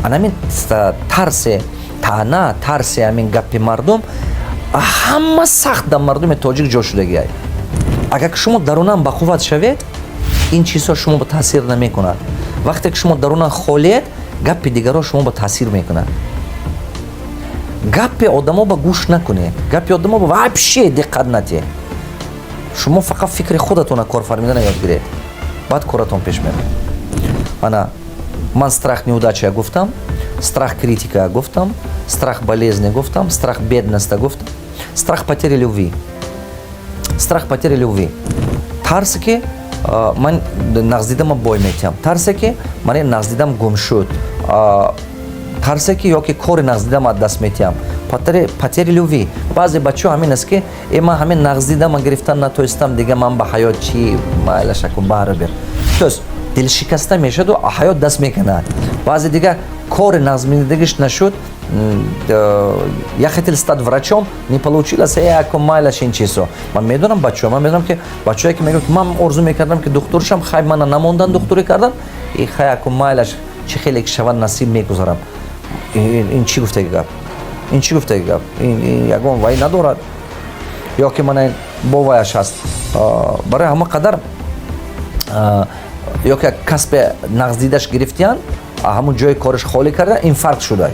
Анамин тарсе, таъна, тарси ҳамин гапи мардум ҳама сахт дар мардуми тоҷик ҷо шудагиай. Агар ки шумо дарунан бақувват шавед, ин чизҳо шумо ба таъсир намекунад. Вақте ки шумо дарунан холиед, гапи дигарро шумо ба таъсир мекунад. Гапи одамо ба гӯш накунед, гапи одамо ба вообще диққат натиҳед. Шумо фақат фикри худатона кор фармидана ёд гиред, баъд коратон пеш мерад. Ана ман страх неудача гуфтам, страх критика гуфтам, страх болезни гуфтам, страх бедности гуфтам, страх потери любви. Страх потери любви, тарсе ки ман нағздидама бой метиҳам, тарсе ки ман нағздидам гум шуд, тарсе ки ёки кори нағздидам аз даст метиҳам, потери любви. Баъзе бачаҳо ҳамин аст, ки э, ман ҳамин нағздидама гирифтан натоистам, дига ман ба ҳаёт чӣ, майлашаку барбир. То есть дилшикаста мешаду ҳаёт даст мекунад. Баъзе дига кори нағзмидагиш нашуд, я хотел стать врачом, не получилось, яко майлаш, ин чизо. Ман медонам бачаҳо, ман медонам, ки бачаҳое ки мегӯяд, ки ман орзу мекардам, ки духтур шам, хай, мана намондан духтурӣ кардан, и хай, яко майлаш, чӣ хеле ки шавад, насиб, мегузарам. Ин чӣ гуфтаги гап? Ин чӣ гуфтаги гап? Ин ягон вай надорад ё ки мана боваяш ҳаст. Барои ҳама қадар ё ки касбе нағздидаш гирифтиян, ҳамун ҷои кориш холӣ карда, инфаркт шуда.